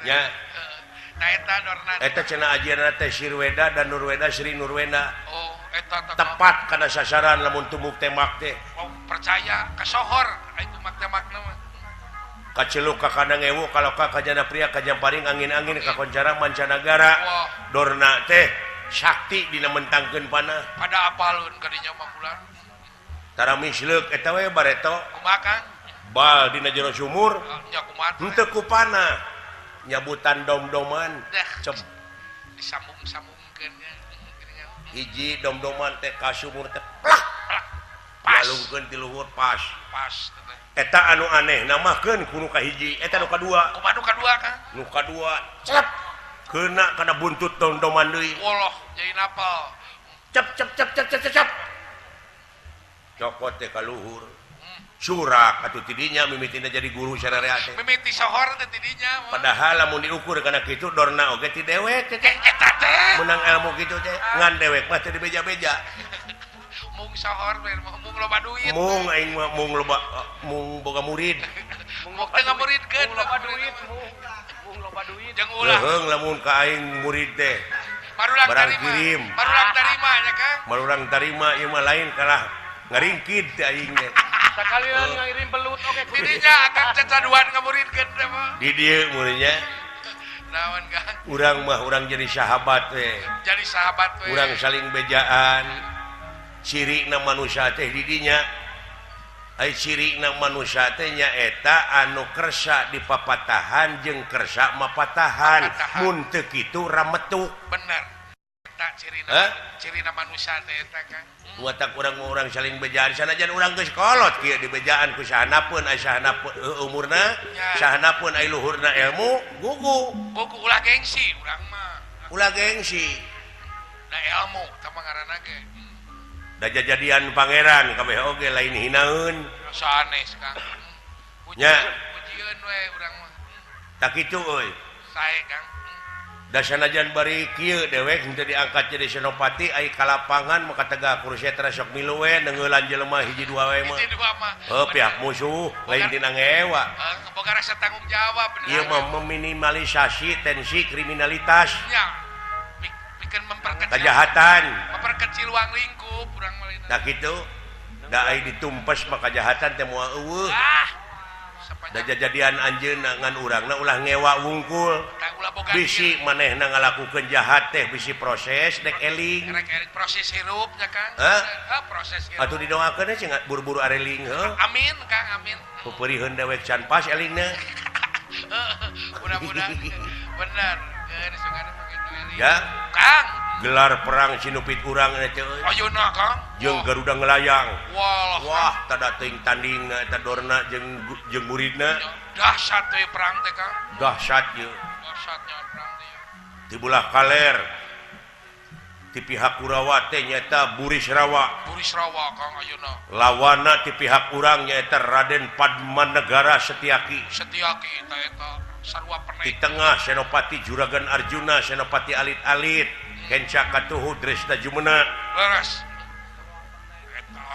Nya. Eta cenah ajianna teh Sirweda dan Nurweda Sri Nurweda. Oh, eta tepat kana sasaran lamun tumuk tembak teh. Oh, percaya kasohor aya tumak tembakna mah. Kaceluk ka kandang ewu kaloka kajana pria kajamparing angin-angin kakoncara mancanagara. Dorna teh sakti dina mentangkeun panah. Pada apalun kadinya mah bulan. Tara misleuk eta we bareto. Kumaha Kang? Bal dina jero sumur. Nya kumaha? Henteu ku panah. Nyabutan dom-doman cep disambung-sambungkeun nya hiji dom-doman teh ka sumur teh plak pas lalungkeun ti luhur pas pas eta anu aneh namahkeun ku nu kahiji eta nu kadua kumaha nu kadua Kang nu kadua cep keuna kana buntut dom-doman deui woloh jadi napal cep cep cep cep cep cep cokot teh ka luhur surak atuh tidinya mimitina jadi guru sararea teh mimiti sohor teh tidinya padahal lamun diukur kana kitu dorna oge ti dewek teh eta teh menang ilmu kitu teh ngan dewek mah teu dibeja-beja mung sohor mung loba duit mung aing mah mung loba mung boga murid mung teu ngamuridkeun loba duit mung loba duit jeung ulah leuheung lamun ka aing murid teh barulang barang tarima kirim barulang tarima nya Kang barulang tarima ieu mah lain kalah ngaringkid teh aing teh sakalian ngirim belut oke tidinya akan cacaduan ngamuridkeun teh mah di dieu muridnya naon Kang urang mah urang jadi sahabat we jadi sahabat we urang saling bejaan cirina manusia teh di dinya ai cirina manusia teh nyaeta anu kersa dipapatahan jeung kersa mapatahan mun teu kitu rametuk bener eta cirina cirina manusia teh eta Kang watak urang-urang saling bejaan sanajan urang geus kolot kieu dibejaan ku sahana pun ai sahana pun umurna sahana pun ai luhurna ilmu gugu gugu ulah gengsi urang mah ulah gengsi da ilmu tah mah ngaranna ge da jajadian pangeran kabeh oge lain hinaeun sanes Kang nya pujieun we urang mah tah kitu euy sae Kang da sanajan bari kieu dewek henteu diangkat jadi senopati ai ka lapangan maka tegak kursetra sok milu we neungeulan jelema hiji dua we mah hiji dua mah heuh pihak musuh lain tina ngewa boga rasa tanggung jawab bener ieu mah meminimalisasi tensi kriminalitas nya pikeun memperkecil kejahatan memperkecil ruang lingkup urang mah tah kitu da ai ditumpes mah kejahatan teh moal eueuh ah da jajadian anjeunna ngan urangna ulah ngewa wungkul bisi manehna ngalakukeun jahat teh bisi proses dek eling rek eling proses hirup nya Kang heuh proses hirup atuh didoakeun cenah buru-buru areling heuh amin Kang amin peupeuriheun dewek can pas elingna mudah-mudahan bener geus sugana begitu eling ya Kang gelar perang sinupit urang teh euy ayeuna Kang jeung Garuda ngelayang wah wah tada teuing tandingna eta dorna jeung jeung muridna dahsyat we perang teh Kang dahsyat ye dahsyatnya perang teh di belah kaler ti pihak Kurawa teh nyaeta Burisrawa Burisrawa Kang ayeuna lawanna ti pihak urang nyaeta Raden Padmanegara Setiaki Setiaki eta eta sarua peneng di tengah Senopati Juragan Arjuna Senopati Alit-alit Kenca Katuhu Dresda Jumena leres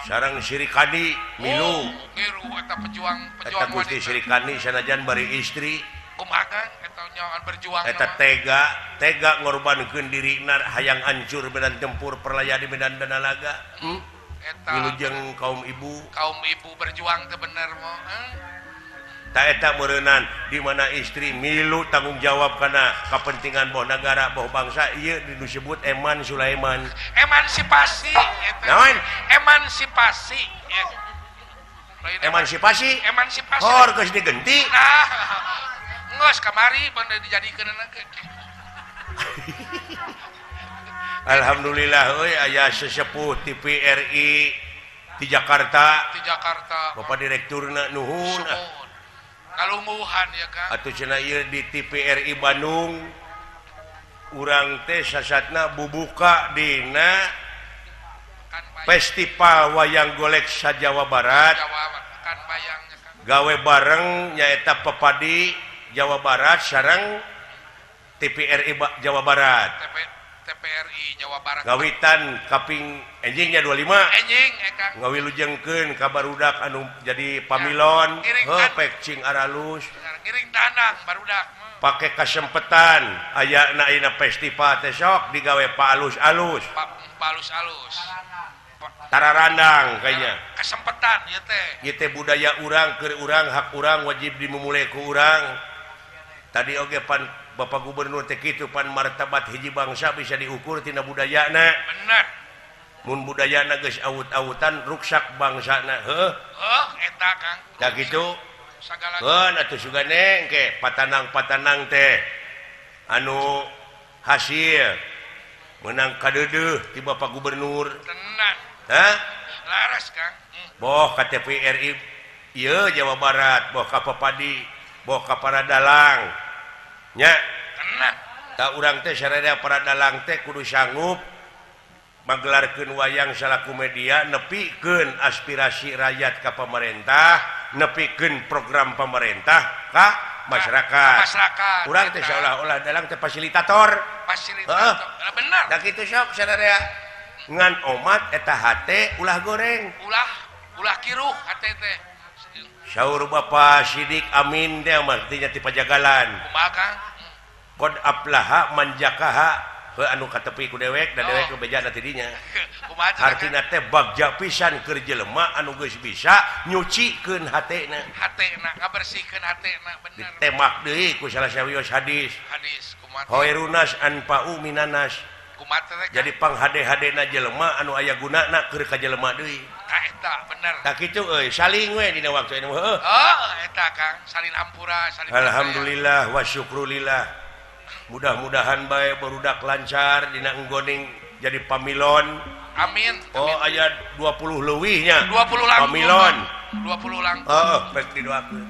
sareng Sirikandi milu ngiru eta pejuang pejuang eta Gusti Sirikandi sanajan bari istri kumaha Kang eta nyawan berjuang eta tega tega ngorbankeun dirina hayang hancur medan tempur perlaya di medan danalaga eta wilujeng kaum ibu berjuang teh bener mah ta eta meureunnan di mana istri milu tanggung jawab kana kepentingan boh negara boh bangsa ieu disebut Eman Sulaiman emansipasi eta naon emansipasi emansipasi emansipasi hor geus digenti nah geus kamari banda dijadikeun ge alhamdulillah euy aya sesepuh TVRI di Jakarta di Jakarta Bapak direkturna nuhun kalungguhan ya Kang atuh cenah ieu di TVRI Bandung urang teh sasatna bubuka dina Festival Wayang Golek sa Jawa Barat gawe bareng nyaeta Pepadi Jawa Barat sareng TVRI Jawa Barat TPRI Jawa Barat. Ngawitan kaping enjingnya 25. Enjing Kang. Ngawilujengkeun ka barudak anu jadi pamilon, heuh pek cing aralus. Ngiring tandang barudak. Pake kasempetan ayana ayeuna festival teh sok digawe pa alus-alus. Pa alus-alus. Tararandang kayaknya. Kesempetan ieu teh. Ieu teh budaya urang keur urang hak urang wajib dimumule ku urang. Tadi oge pan Bapak Gubernur teh kitu pan martabat hiji bangsa bisa diukur tina budayana. Bener. Mun budayana geus awut-awutan ruksak bangsana. Heuh. Heuh eta Kang. Tah kitu. Sagala. Heuh atuh sugane engke patanang-patanang teh anu hasil menang kadeudeuh ti Bapak Gubernur. Tenan. Hah? Laras Kang. Boh ka TPRI ieu Jawa Barat, boh ka Papadi, boh ka para dalang. Nya tenang. Tak urang teh sararea para dalang teh kudu sanggup magelarkeun wayang salaku media nepikeun aspirasi rakyat ka pemerintah, nepikeun program pemerintah ka masyarakat. Masyarakat. Urang teh seolah-olah dalang teh fasilitator. Fasilitator. Bener. Da kitu sok sararea ngan omat eta hate ulah goreng. Ulah ulah kiruh hate teh. Saur Bapak Sidik Amin teh mah tinya ti Pajagalan. Kumaha Kang? Qad aflaha man jakaha heuh anu katepi ku dewek da dewek nu bejana ti dinya. Kumaha hartina teh bagja pisan keur jelema anu geus bisa nyucikeun hatena. Hatena ngabersihkeun hatena bener. Ditemak deui ku salah sawios hadis. Hadis kumaha? Khairunas anfa'u minanas. Kumaha teh? Jadi panghade-hadena jelema anu aya gunana keur ka jelema deui. Eta bener. Tak kitu euy, saling we dina waktu ini heuh. Oh, eta Kang, salin hampura, salin. Alhamdulillah wa syukrulillah. Mudah-mudahan bae barudak lancar dina enggoning jadi pamilon. Amin. Oh, aya 20 leuwih nya. 20 langkung. Pamilon. 20 langkung. Heeh, pek didoakeun.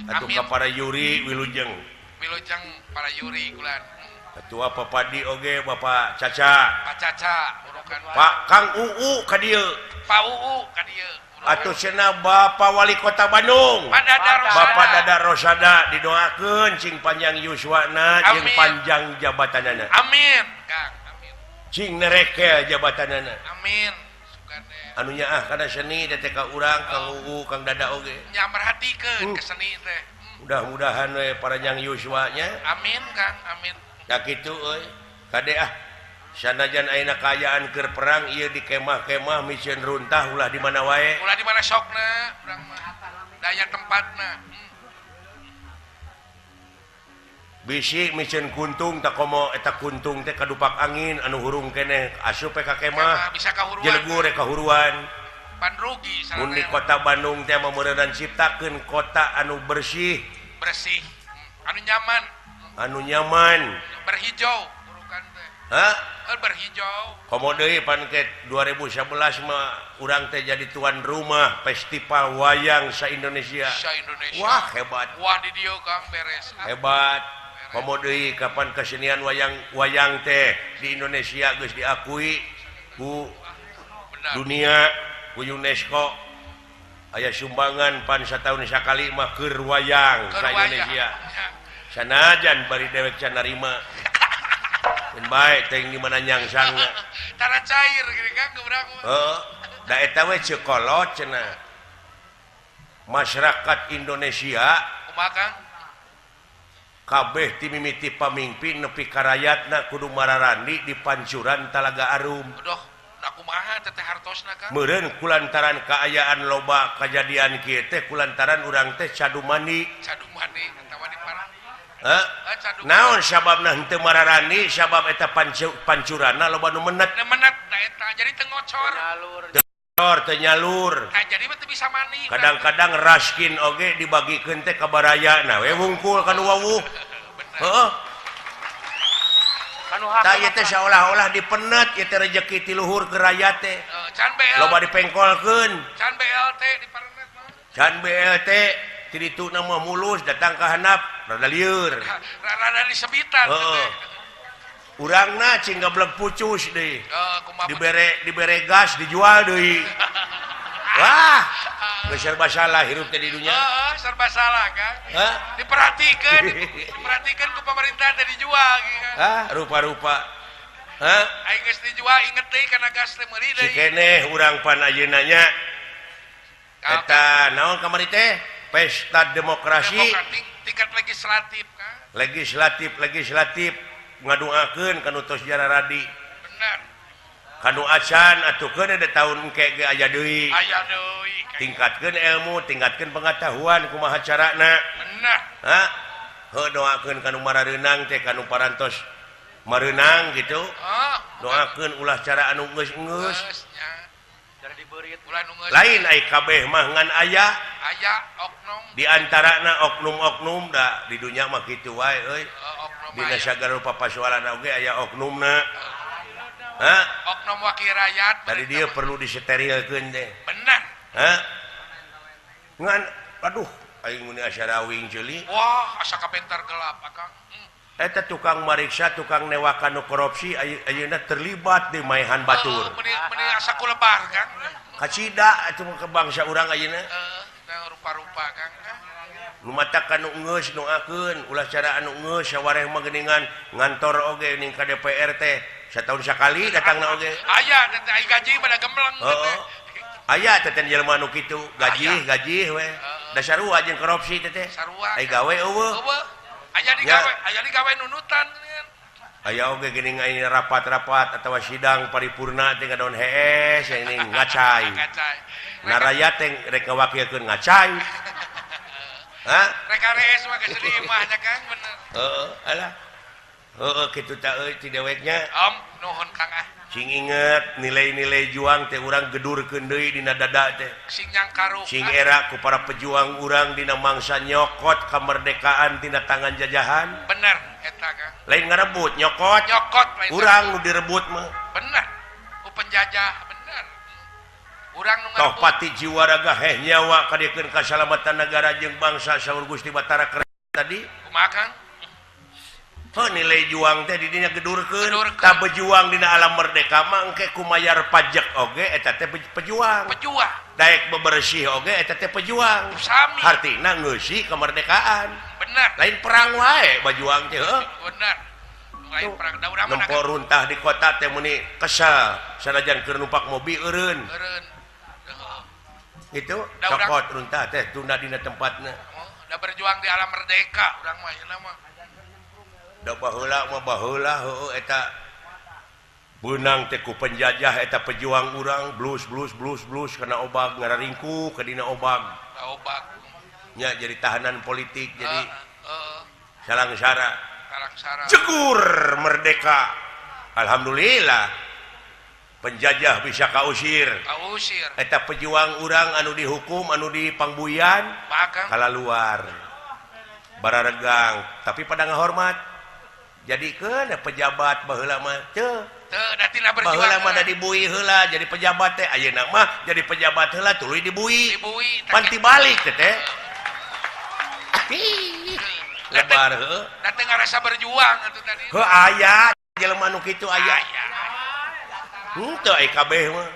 Atuh ka para Yuri wilujeng. Wilujeng para Yuri kulan. Ketua Papadi oge Bapak Caca. Pak Caca urukan. Pak Kang UU ka dieu. Pak UU ka dieu. Atuh cenah Bapak Wali Kota Bandung. Pak Dada Rosada. Bapak Dada Rosada didoakeun cing panjang yuswana jeung panjang jabatanana. Amin, Kang. Amin. Cing nerekel jabatanana. Amin. Sugane. Anu nyaah kana seni teh ka urang Kang UU Kang Dada oge. Nya merhatikeun ke seni teh. Mudah-mudahan we paranjang yuswanya. Amin, Kang. Amin. Tak kitu euy. Kade ah. Sanajan ayeuna kaayaan keur perang ieu di kemah-kemah miceun runtah ulah di mana wae. Ulah di mana sokna urang mah. Daya tempatna. Bisi miceun kuntung tak komo eta kuntung teh kadupak angin anu hurung keneh asup ka kemah. Bisa kahuruan. Jelegur kahuruan. Pan rugi mun di kota Bandung teh meureunan ciptakeun kota anu bersih. Bersih. Anu nyaman. Anu nyaman. Berhijau urukan teh. Hah? Berhijau. Komo deui pan ke 2011 mah urang teh jadi tuan rumah festival wayang sa-Indonesia. Sa-Indonesia. Wah, hebat. Wah, di dieu Kang beres. Hebat. Komo deui kapan kesenian wayang teh di Indonesia geus diakui ku dunia, ku UNESCO. Aya sumbangan pan sataun sakali mah keur wayang sa-Indonesia. Sanajan bari dewek can narima. Dan baik teh di mana nyangsangna. Tara cair gini Kang geurang. Heeh. Da eta we ceuk kolot cenah. Masyarakat Indonesia kumaha Kang? Kabeh ti mimiti pamingpin nepi ka rayatna kudu mararandi di pancuran Talaga Arum. Aduh, da kumaha teh hartosna Kang? Meureun kulantaran kaayaan loba kajadian kieu teh kulantaran urang teh cadu mandi. Cadu mandi atawa di parah. Naon sababna henteu mararani sabab eta pancuranna loba nu menet. Menet da eta jadi teu ngocor. Teu nyalur. Tah jadi mah teu bisa mandi. Kadang-kadang raskin oge dibagikeun teh ka barayana we wungkul ka nu wawuh. Heeh. Tah ieu teh saolah-olah dipenet ieu teh rejeki ti luhur ke rakyat teh. Can BLT loba dipengkolkeun. Can BLT diparenet mah. Can BLT ti ditu na mah mulus datang ka handap rada lieur. Rada disebitan. Heeh. Urangna cing gablek pucus deui. Dibere gas dijual deui. Wah, geus serba salah hirup teh di dunya. Heeh, serba salah kan. Diperhatikeun, diperhatikeun ku pemerintah teh dijual gitu kan. Hah, rupa-rupa. Hah? Aing geus dijual inget deui kana gas teh meuli deui. Si keneh urang pan ayeuna nya. Eta naon kamari teh? Pesta demokrasi tingkat legislatif kan. Legislatif ngadoakeun kanu tos jararadi. Bener. Kanu acan atukeun ada tahun engke ge aya deui. Aya deui. Tingkatkeun ilmu, tingkatkeun pengetahuan kumaha carana. Bener. Hah? Heuh doakeun kanu marareunang teh kanu parantos mareunang gitu. Doakeun ulah cara anu geus-geus. Lain ai kabeh mah ngan aya. Aya oknum. Di antarana oknum-oknum da di dunya mah kitu wae euy. Dina sagala rupa pasualan oge aya oknumna. Hah? Oknum wakil rakyat. Tadi dia perlu disterilkeun teh. Bener. Hah? Ngan aduh aing mun asa rawing ceuli. Wah, asa kapentar gelap akang. Eta tukang mariksa, tukang newakan nu korupsi ayeuna terlibat di maehan batur. Meuni asa kulebar Kang. Kacida atuh ke bangsa urang ayeuna. Heeh, rupa-rupa Kang. Nu matakan nu geus doakeun ulah cara anu geus sawareh mah geuningan ngantor oge ning ka DPR teh satahun sakali datangna oge. Aya teh ai gaji pada gembleng teh. Aya teh teh jelema nu kitu, gaji we. Da sarua jeung korupsi teh teh. Ai gawe eueuh. Aya digawe, aya digawe nunutan geuningan. Aya oge geuning ai rapat-rapat atawa sidang paripurna teh ngadon hees ini ngacai. Na rakyat teh rek ngawakilkeun ngacai. Hah? Rek arees mah geus di imah nya Kang bener. Heeh, alah. Heeh kitu ta euy ti deweknya. Om, nuhun Kang ah. Sing inget nilai-nilai juang teh urang gedurkeun deui dina dada teh. Sing nyangkaruk. Sing era ku para pejuang urang dina mangsa nyokot kemerdekaan tina tangan jajahan. Bener eta Kang. Lain ngarebut nyokot. Nyokot lain urang nu direbut mah. Bener. Ku penjajah bener. Urang nu ngarebut. Toh pati jiwa raga heh nyawa kadiekeun kasalamatan negara jeung bangsa saur Gusti Batara tadi. Kumaha Kang? Oh, nilai juang teh di dinya gedurkeun. Tah berjuang dina alam merdeka mah engke kumayar pajak oge eta teh pejuang. Pejuang. Daek bebersih oge eta teh pejuang. Sami. Hartina ngeusi kemerdekaan. Bener. Lain perang wae bajuang teh heuh. Bener. Lain perang da urang mah nempo runtah di kota teh meuni kesel sanajan keur numpak mobil eureun. Eureun. Gitu cokot runtah teh tunda dina tempatna. Oh, da berjuang di alam merdeka urang mah ayeuna mah. Da baheula mah baheula heueuh eta beunang teh ku penjajah eta pejuang urang blus blus blus blus kana obag ngararingku ka dina obag. Obag. Nya jadi tahanan politik jadi salangsara. Salangsara. Jegur merdeka. Alhamdulillah. Penjajah bisa kausir. Kausir. Eta pejuang urang anu dihukum anu dipangbuyan kalaluar. Bararegang tapi pada ngahormat. Jadi keun pejabat baheula mah teu teu da tina berjuang baheula mah da dibui heula jadi pejabat teh ayeuna mah jadi pejabat heula tuluy dibui panti balik teh teh lebar heuh da teu ngarasa berjuang atuh tadi heuh aya jelema nu kitu aya henteu ai kabeh mah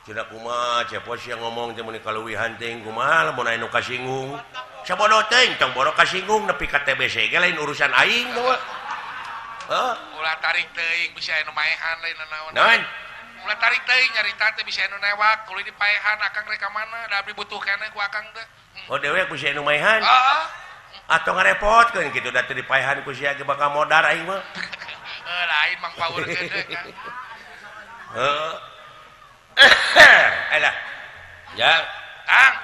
cenah kumaha cepos yang ngomong teh mun kaluwihan teh kumaha lamun aya nu kasinggung sabodo teuing tong boro kasinggung nepi ka TBC ge lain urusan aing teh. Heuh. Ulah tarik teuing bisa anu maehan lain naon. Naon? Ulah tarik teuing nyarita teh bisa anu newak kudu dipaehan akang rek ka mana da abdi butuh keneh ku akang teh. Oh dewek ku si anu maehan. Heeh. Atuh ngarepotkeun kitu da teu dipaehan ku sia ge bakal modar aing mah. Heuh lain mang paurkeun deui Kang. Heuh. Alah. Ya. Kang.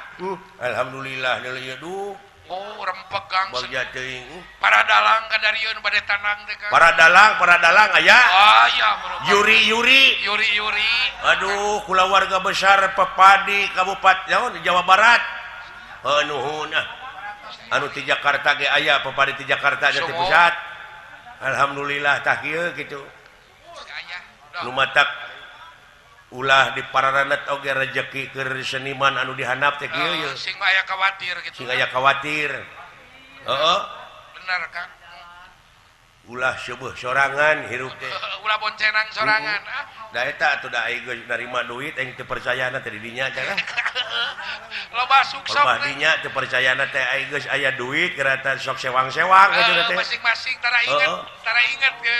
Alhamdulillah deui duh. Oh, rempeg Kang. Bagja teuing. Para dalang kadarieun bade tanang teh Kang. Para dalang aya. Aya, Yuri Yuri. Yuri Yuri. Aduh, kulawarga besar Pepadi Kabupaten Jawa Barat. Heuh nuhun ah. Anu ti Jakarta ge aya Pepadi ti Jakarta nya ti pusat. Alhamdulillah tah kieu kitu. Nu matak ulah di pararanet oge rejeki keur seniman anu dihandap teh kieu ye. Sing aya khawatir kitu. Sing aya khawatir. Heeh. Bener Kang. Ulah seueuh sorangan hirup teh. Ulah boncenang sorangan ah. Da eta atuh da aing geus narima duit aing teu percayana teh di dinya teh lah. Loba sukses. Badinya teu percayana teh ai geus aya duit geratan sok sewang-sewang gitu teh. Masing-masing tara inget ge.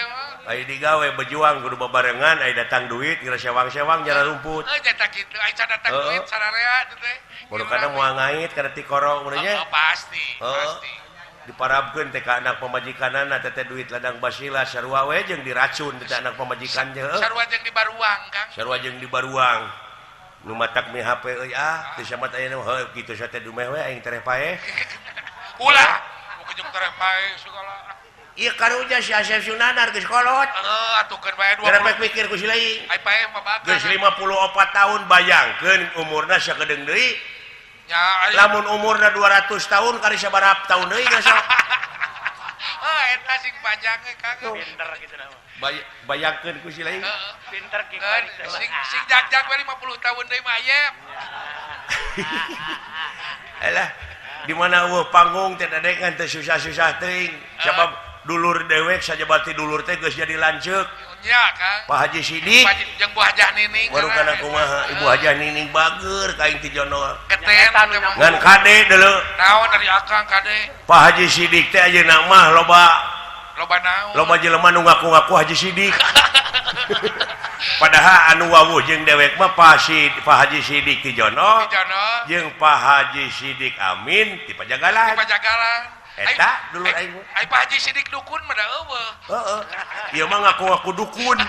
Ai digawe berjuang kudu babarengan ai datang duit geura sewang-sewang jara rumput. Heuh jata kitu ai can datang duit sararea teh. Baru kadang moal ngait kana tikoro mun nya. Pasti, pasti. Diparabkeun teh ka anak pamajikanana teh duit ladang basila sarua we jeung diracun teh anak pamajikan teh. Sarua jeung dibaruang Kang. Sarua jeung dibaruang. Nu matak mi HP euy ah teu samat aya heuh kitu teh dumeh we aing tereh paeh. Ulah, mun jeung tereh paeh segala. Ieu karunya si Asep Sunandar geus kolot. Heuh atukeun bae 20. Gara pikir ku si lain. Ai paeh mah bakal. Geus 54 tahun bayangkeun umurna sakedeung deui. Ya, lamun umurna 200 tahun kari sabaraha tahun deui geus. Heuh eta sing panjang ge Kang. Pinter kitu na. Bayangkeun ku si lain. Pinter kitu. Sing jag-jag we 50 tahun deui mah ayep. Alah, di mana eueuh panggung teh dadekan teh susah-susah teuing. Sabab dulur dewek sajabati dulur teh geus jadi lanceuk. Nya Kang. Pak Haji Sidik jeung Bu Hajah Nining. Baru kana kumaha Ibu Hajah Nining bager ka aing ti jono. Keten ngan kade deuleu. Naon dari akang kade? Pak Haji Sidik teh ayeuna mah loba naon? Loba jelema nu ngaku-ngaku Haji Sidik. Padahal anu wawuh jeung dewek mah Pak Haji Sidik ti jono. Jeung Pak Haji Sidik Amin ti Pajagalan. Ti Pajagalan. Eta dulur aing. Ai Pak Haji Sidik dukun mah da eueuh. Heeh. Ieu mah ngaku-ngaku dukun.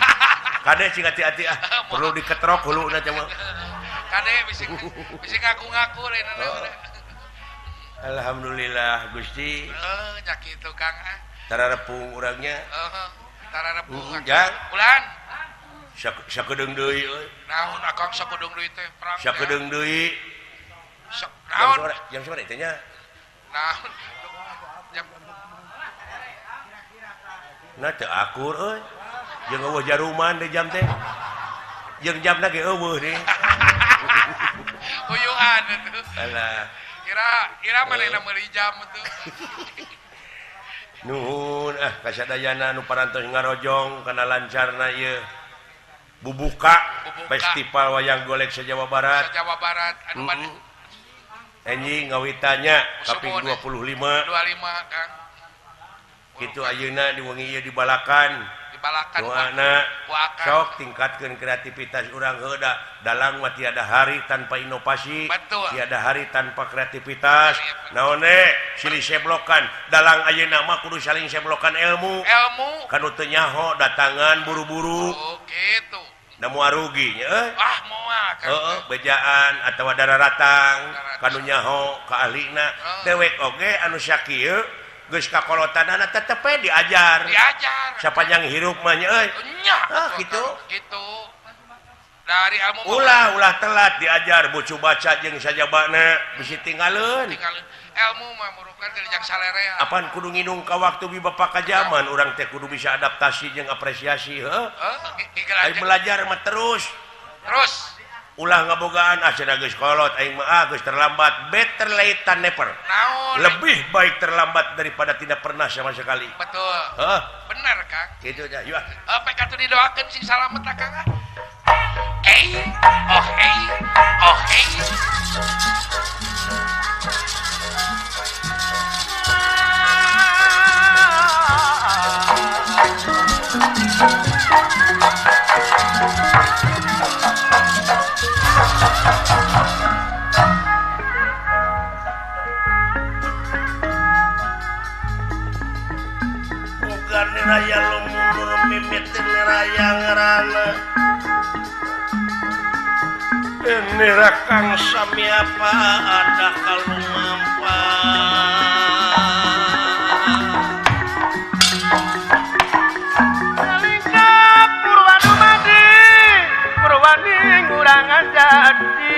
Kade cing hati-hati ah, perlu diketrok huluna teh mah. Kade bisi ngaku-ngaku lain naon. Alhamdulillah Gusti. Heuh nya kitu Kang ah. Tararepung urangnya. Heeh. Tararepung. Jang. Ulan. Sakedeung deui euy. Naon akang sakedeung deui teh perang. Sakedeung deui. Naon? Jam sabaraha teh nya? Naon? Nah teu akur euy. Jeung eueuh jaruman di jam teh. Jeung jamna ge eueuh deui. Huyuhan atuh. Alah. Ira manehna meuli jam atuh. Nuhun ah kasadayana nu parantos ngarojong kana lancarna ieu. Bubuka Festival Wayang Golek se-Jawa Barat. Se-Jawa Barat anu bade. Anjing ngawitanya kaping 25. 25 Kang. Kitu ayeuna di wengi ieu dibalakan. Dibalakan. Doana sok tingkatkeun kreativitas urang heuh da dalang mah tiada hari tanpa inovasi, betul. Tiada hari tanpa kreativitas. Naon silih seblokan dalang ayeuna mah kudu saling seblokan ilmu. Ilmu. Kanu teu nyaho datangan buru-buru. Oh, kitu. Da moal rugi nya euy. Ah moal Kang. Heeh, bejaan atawa dararatang kanu nyaho ka ahlina. Dewek oge anu sakieu geus kakolotanana tetep we diajar. Diajar. Sapanjang hirup mah nya euy. Nya. Ah kitu. Kitu. Dari ilmu ulah telat diajar bucu baca jeung sajabana bisi tinggaleun. Tinggaleun. Ilmu mah murukan teh jang salerea. Apan kudu nginung ka waktu bi bapak ka jaman urang teh kudu bisa adaptasi jeung apresiasi heuh. Heuh, belajar mah terus. Terus. Ulah ngabogaan ah cenah geus kolot aing mah ah geus terlambat, better late than never. Naon? Lebih baik terlambat daripada tidak pernah sama sekali. Betul. Heuh. Bener Kang. Kitu nya yuk. Heuh, pek atuh didoakeun sing salamet Kang ah. Eh, oh hey, oh hey. Bukan raya lumur mimit raya ngerana ini rakang sami apa ada kalau mampan Lingkap Purwanumadi Purwani ngurangan jadi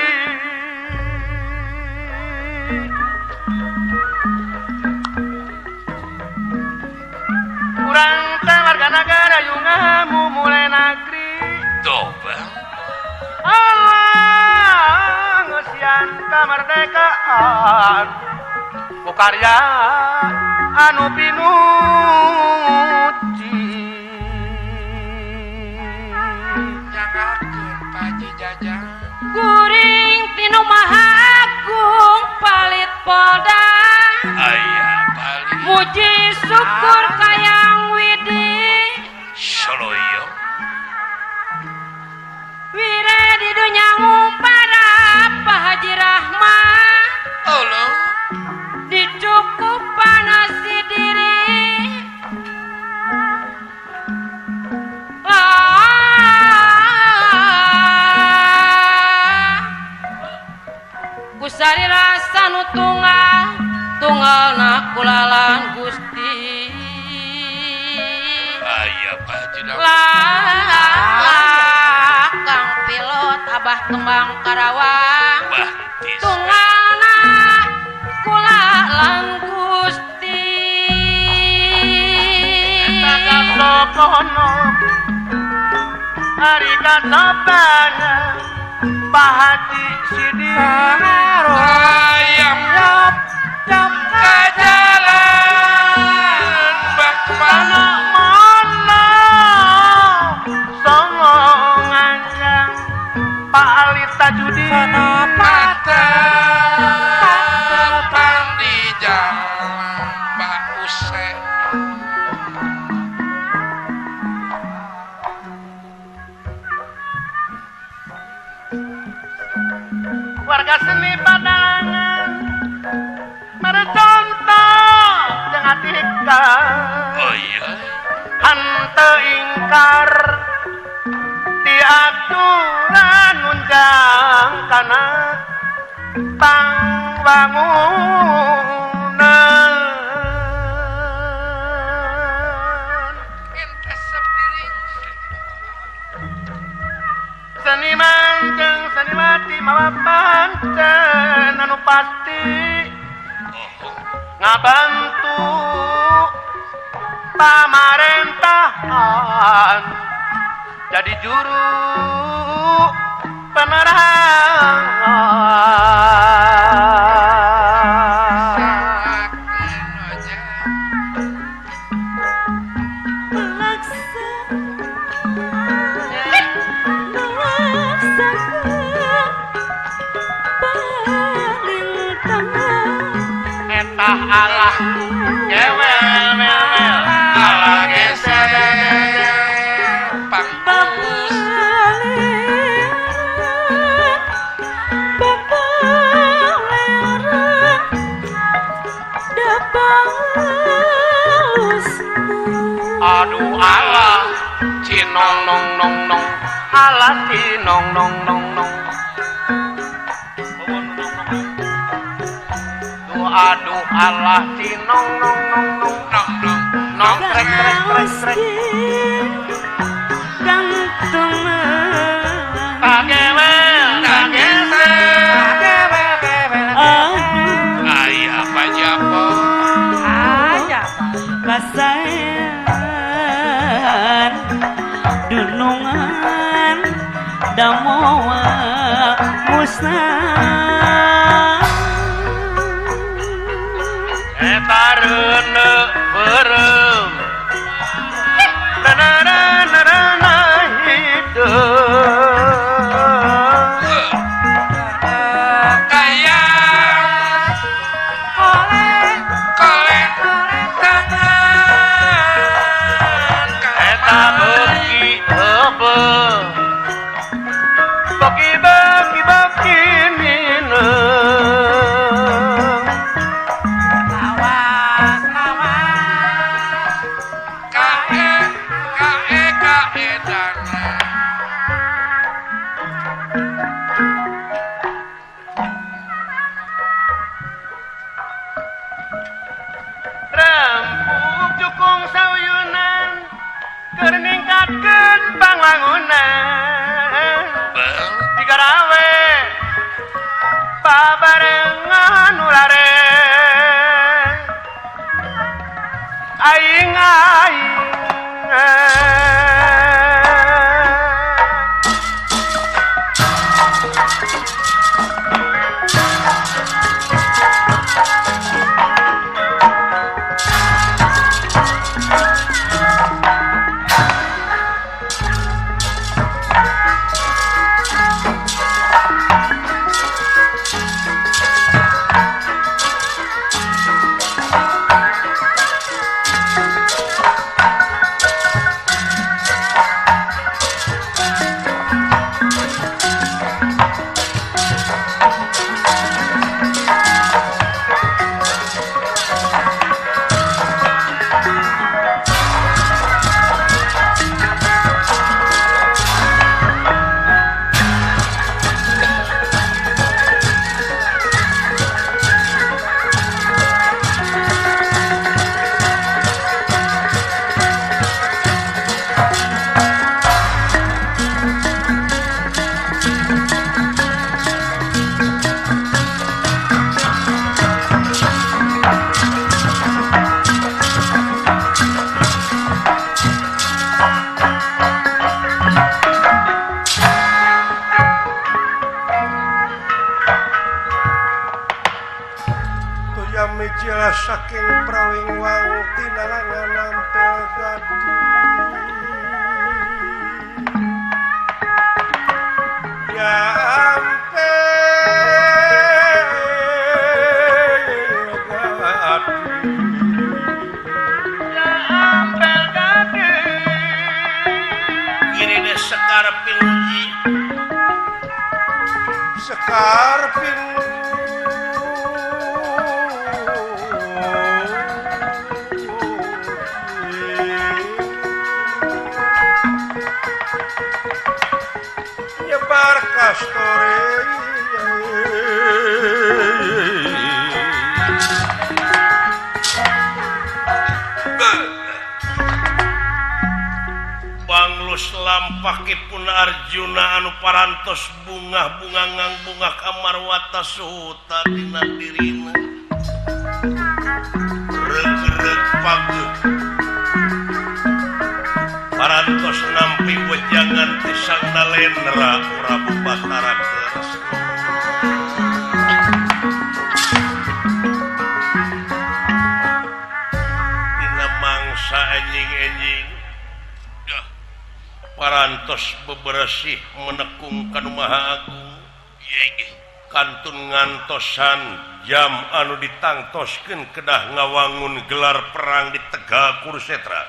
kurang teh warga negara yungamu mulai nagri Toba Allah ngesian kemerdekaan ku karya anu pinuji nyangakeun Pak Haji Jajang kuring tinu maha agung Puji syukur kayang Widi Soloyo Wire di dunya ngumpada Pak Haji Rahman Allah dicukupan nasi diri kusari rasa nu tunggal tunggal na kulalan Gusti aya Pak Haji lah Kang Pilot Abah Kembang Karawang tunggal na kulalan Gusti eta kasokono ari kasobana Pak Haji Sidi ayam ka jalan bakmana mana songong anjang Pak Ali Tajudi patepang di jalan Pak Use warga seni padalangan mercontoh jeung atika oh iya henteu ingkar ti aturan nunjang kana pangwangunan ente sepiring seniman jeung seniwati mawa pancen anu pasti ngabantu pamarentahan jadi juru penerangan Allah gewel mel Allah geser pangpus aduh Allah cinong nong nong nong Allah cinong nong nong nong aduh Allah cinong nong nong nong nong nong nong trek trek trek trek kagewel kageser ayah apa japo ayah kasayan dunungan damoa musnah eta reuneu beureum na hideung kaya kolek tangan eta beuki heubeul beuki beuki beuki mineung rempuk jukung sauyunan keur ningkatkeun pangwangunan digarawe babarengan ulare aing aing kalangan ampel gading ya ampel gading ya ampel gading kirine sekar pinuji sekar pinuji nyebar kastore Banglus lampahipun Arjuna anu parantos bungah-bunga ngangbungah kamarwata suhuta dina dirina reug-reug pageuh parantos nampi wejangan ti Sang Nalendra Prabu Batara Kresna. Dina mangsa enjing-enjing parantos beberesih menekung kanu Maha Agung kantun ngantosan jam anu ditangtoskeun kedah ngawangun gelar perang di Tegal Kurusetra.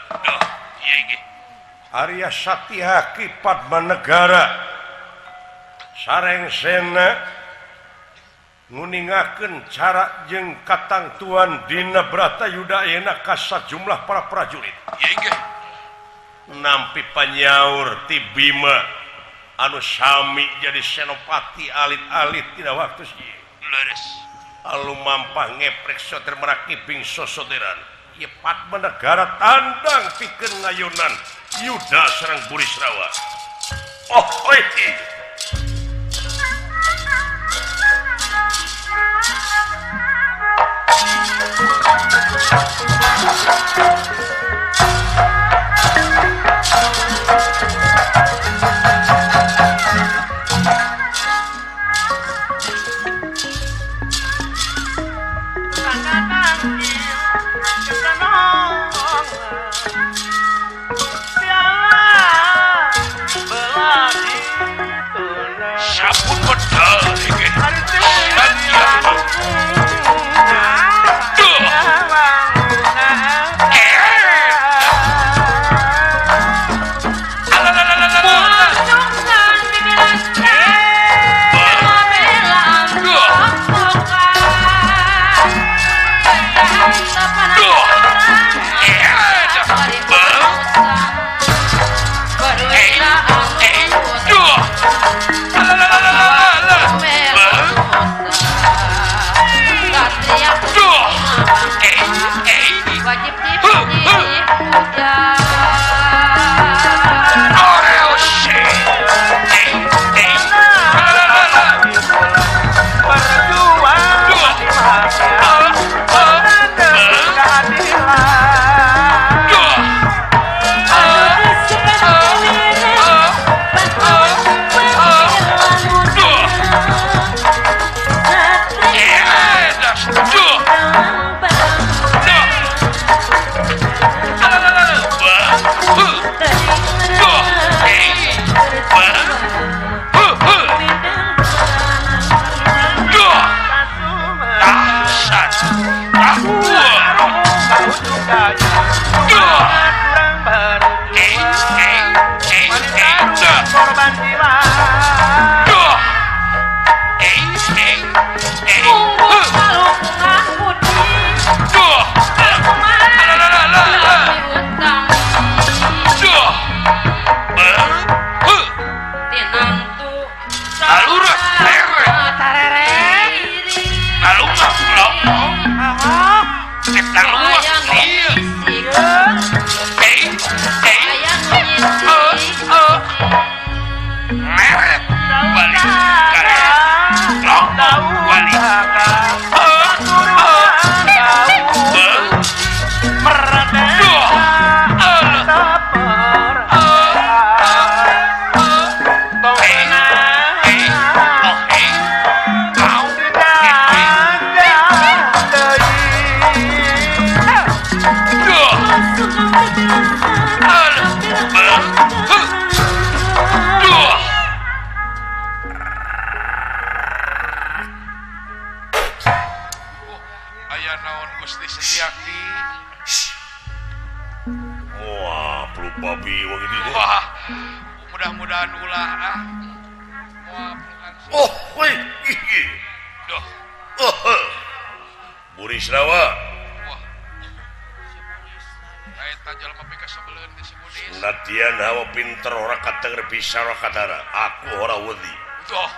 Arya Satyaki Padmanegara sareng sena nguningakeun cara jeung katangtuan dina Bratayuda ayeuna ka sajumlah para prajurit. Nampi panyaur ti Bima anu sami jadi senopati alit-alit dina waktu ieu. Leres. Alu mampah ngeprek soter merak kiping sosoteran. Ieu Padmanegara tandang pikeun ngayunan Yuda sareng Burisrawa. Oh, oi. Sabun bedal iki. Duh. Aya naon Gusti Setiaki? Wah, perlu babi wah gitu. Wah, mudah-mudahan ulah ah. Wah, oh, wih. Duh. Oh. Burisrawa. Wah. Eta jalma pikasebeleun di si Budis. Nadian hawa pinter ora katenger bisa ora katara. Aku ora wedi. Duh.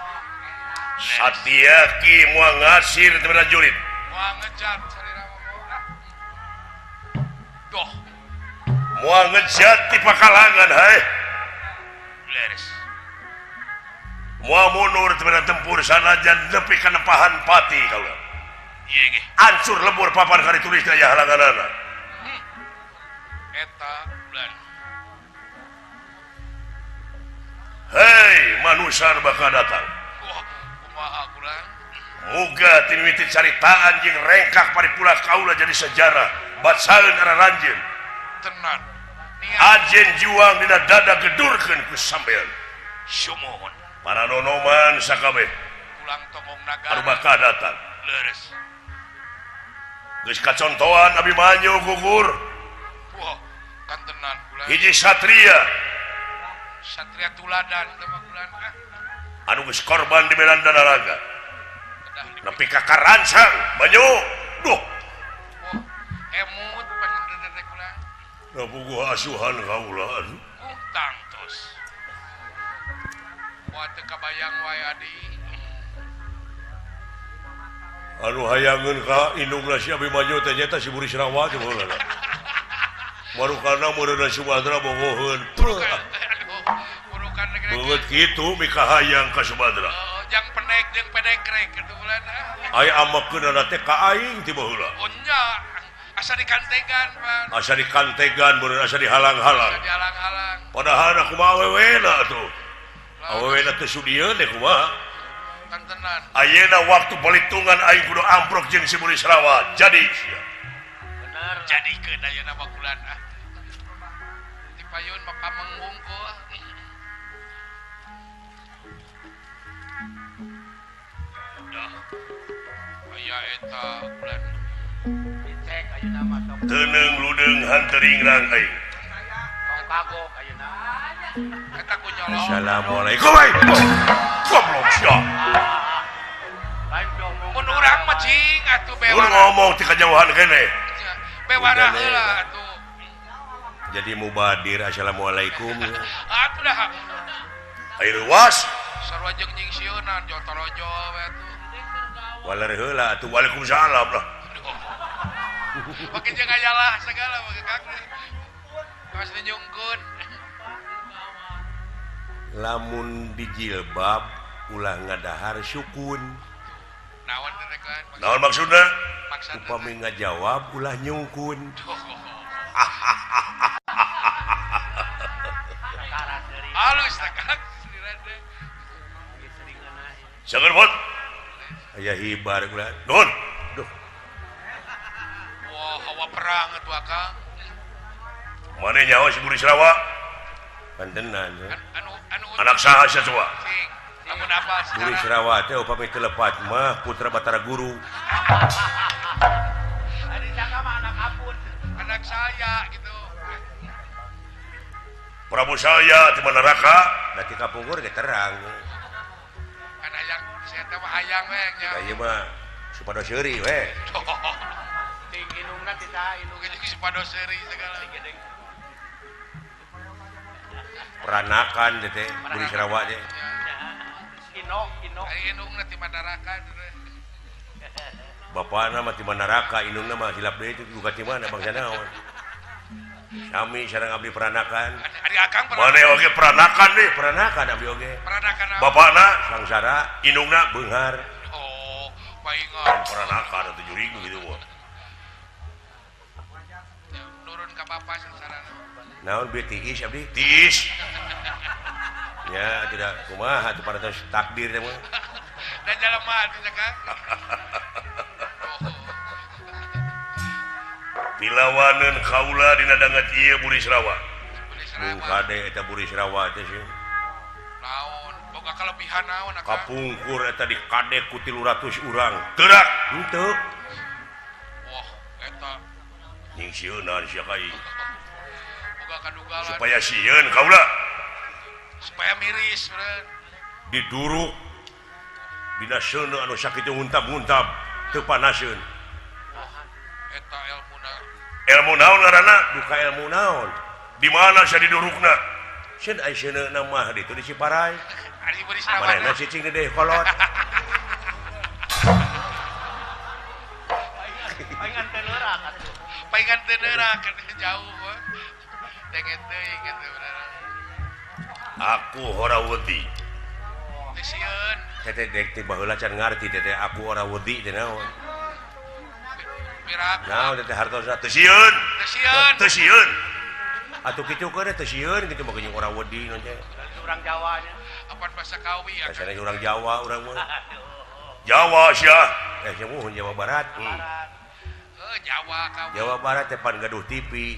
Satyaki moal ngasir teu prajurit. Moal ngejat sarira mah. Duh. Moal ngejat di pakalangan hae. Leres. Moal mundur teu tempur sanajan nepi ka nepahan pati kaula. Ieu ge. Ancur lebur papan kari tulis daya halanganana. Eta bulan. Hei, manusia bakal datang. Wah, kumaha kulang? Muga timimiti caritaan jeung rengkak paripula kaula jadi sejarah bacaeun araranjeun. Tenan. Ajen juang dina dada gedurkeun ku sampean. Sumuhun. Para nonoman sakabeh. Pulang tongong nagara. Anu bakal datang. Leres. Geus kacontohan Abimanyu gugur. Wah, kan tenan kulang. Hiji satria. Satria tuladan teh mah kulang ah. Anu geus korban di medan daraga. Nepi ka karancang banyu. Duh. Wah, emut panjenengan teh kulang. Da puguh asuhan kaula aduh. Tangtos. Wah, teu kabayang wae adi. Anu hayangeun ka indungna si Abimanyu teh nyaeta si Burisrawa teh baheula. Marukana meureunna Sumatera bogoheun. Burukan negeri. Beungeut kitu mikahayang ka Sumatera. Jang penek jeung pedekrek kitu bulan. Aya amekeunana teh ka aing ti baheula. Oh nya, asa dikantegan pan. Asa dikantegan meureun asa dihalang-halang. Asa dihalang-halang. Padahal kumaha awewena atuh. Awewena teh sudieun teh kumaha. Kantenan. Ayeuna waktu balitungan aing kudu amprok jeung si Burisrawa. Jadi sia. Bener. Jadikeun ayeuna mah kulan ah. Ti payun mah pameng wungkul. Dah. Aya eta kulan. Dicek ayeuna mah sok. Teuneung ludeung hantering rang aing. Tong kagok ayeuna. Eta ku nyolong. Assalamualaikum. Goblok sia. Mun urang mah cing atuh bewara. Mun ngomong ti kajauhan keneh. Bewara heula atuh. Jadi mubadir assalamualaikum. Atuh dah. Air ruas. Sarua jeung nyingsieunan jotorojo we atuh. Waler heula atuh waalaikumsalam lah. Pake jeung ayalah segala pake kaki. Pas nyungkeun. Lamun dijilbab ulah ngadahar sukun. Naon teh kan? Naon maksudna? Upami ngajawab ulah nyungkun. Halus teh Kang. Sangat bot. Aya hibar ulah. Nuhun. Duh. Wah, hawa perang atuh Akang. Mane nyaho si Burisrawa? Pantenan. Anu anak saha sia coba? Lamun apa Burisrawa teh upami teu lepat mah putra Batara Guru. Ari sangka mah anak apun. Anak saya gitu. Prabu saya di neraka, da ti kapungkur ge terang. Kan hayang saya teh mah hayang we nya. Da ieu mah supados seuri we. Ting indungna ti saha indung jeung supados seuri segala. Peranakan teh Burisrawa teh. Ino ino. Ari indungna ti Mandaraka teh. Bapana mah ti Mandaraka, indungna mah hilap deui buka ti mana bangsa naon. Sami sareng abdi peranakan. Ari akang peranakan. Mane oge peranakan nih, peranakan abdi oge. Peranakan. Bapana sangsara, indungna beunghar. Oh, paingan. Peranakan atuh jurig gitu mah. Nurun ka bapa sangsarana. Naon bieu tiis abdi? Tiis. Ya, tidak kumaha atuh pada takdir teh mah. Da jelema atuh nya Kang. Pilawaneun kaula dina danget ieu Burisrawa. Bung kade eta Burisrawa teh sih. Naon, boga kelebihan naon akang? Kapungkur eta dikadek ku 300 urang. Teurak henteu. Wah, eta nying sieunan sia ka ieu. Boga kadugalan. Supaya sieun kaula. Supaya miris meureun. Diduruk dina seuneu anu sakitu nguntab-nguntab teu panaseun. Eta elmuna. Ilmu naon ngaranna? Duka ilmu naon? Di mana sia didurukna? Sieun ai seuneuna mah ditu di Ciparai. Ari Burisrawa. Manehna cicing di deui kolot. Paingan teu neurak atuh. Paingan teu neurak jauh. Dengen teuing kitu bener. Aku ora wedi. Teu sieun. Teh dek teh baheula can ngarti teh aku ora wedi teh naon. Piraku. Naon teh hartosna teu sieun. Teu sieun. Teu sieun. Atuh kitu keun teu sieun kitu mah geuning ora wedi naon teh. Urang Jawa nya. Apan basa Kawi atuh. Biasana urang Jawa urang mah. Jawa sia. Eh sia muhun Jawa Barat. Jawa Kawi. Jawa Barat teh pan gaduh TV.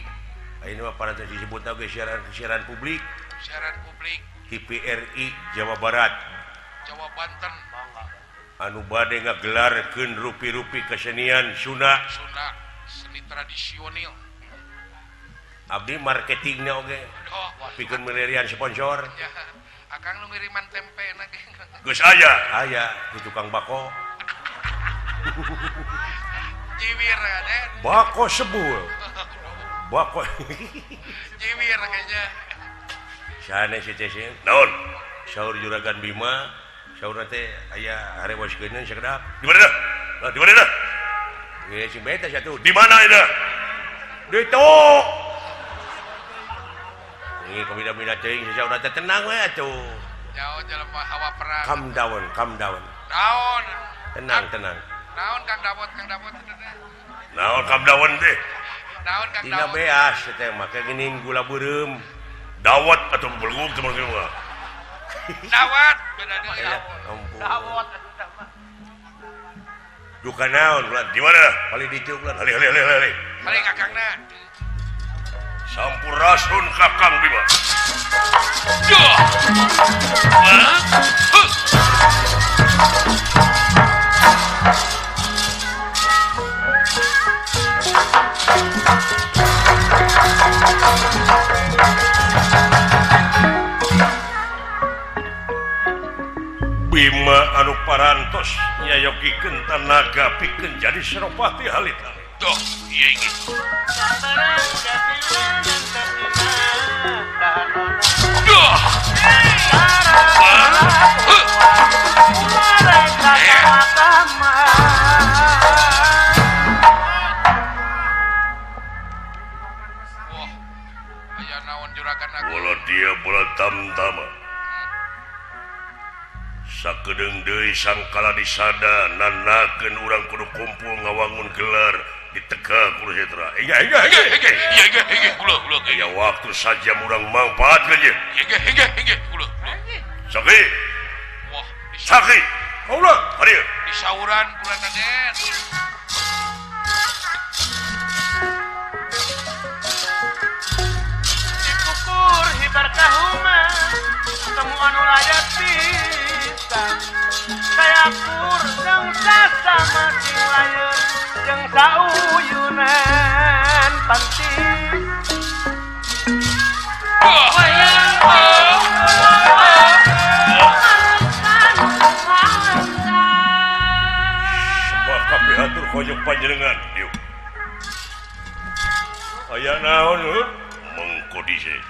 Ayeuna mah parantos disebutna ge siaran publik. Siaran publik. TVRI Jawa Barat. Jawa Banten. Anu bade ngagelarkeun rupi-rupi kesenian Sunda. Sunda seni tradisional. Abdi marketingna oge. Oh, pikeun milarian sponsor. Ya, akang nu ngiriman tempe na ge. Geus aya, aya di tukang bako. Jiwir kan. Bako sebul. Bako. Jiwir kayaknya. Sanes si teh sieun. Naon? Saur Juragan Bima, saurna teh aya harewoskeun sakedap. Di mana dah? Di mana dah? Ieu sing beta satu. Di mana eta? Ditu. Ini kabida-bida teuing sasaurna teh tenang we atuh. Jauh jelema hawa perang. Calm down, calm down. Naon? Tenang, tenang. Naon Kang Dawet, Kang Dawet teh? Naon Kang Dawet teh? Naon Kang Dina Dawet? beas teh make geuning gula beureum. Dawet atuh belum teman mah. Dawet beda deui. Dawet. Duka naon ulah di mana? Paling ditu ulah. Hali hali hali hali. Hali kakangna. Sampurasun Kakang Bima. Duh. Bima anu parantos nyayogikeun tanaga pikeun jadi Senopati halita. Duh, ieu ge. Duh. Wah, aya naon juragan aku. Bola dia bola tamtama. Sakedeung deui sangkala disada nanakeun urang kudu kumpul ngawangun gelar ditegak Kurusetra. Iya iya iya iya iya iya kula kula. Ya waktu saja urang mangfaatkeun ye. Iya iya iya kula. Saki. Wah, Saki. Kaula, hadir. Disauran kula taden. Dikukur hibar kahuma temu anu layak pisan. Kayakur jeung sasama sing layeun jeung sauyunan pantis. Sembah kapihatur kojok panjenengan dieu. Aya naon heuh? Mengko dhisik.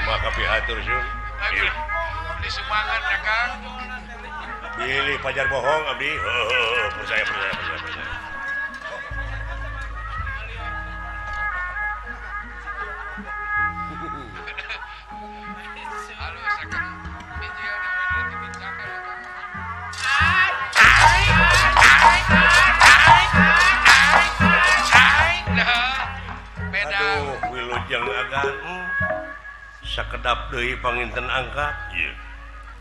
Maka pihatur sun. Beli semangat ya Kang. Bilih pajar bohong abdi. Heuh, percaya percaya percaya percaya. Halus akang. Bijil dibincangkan. Beda. Aduh, Wilujeng agan sakedap deui panginten angkat. Ieu.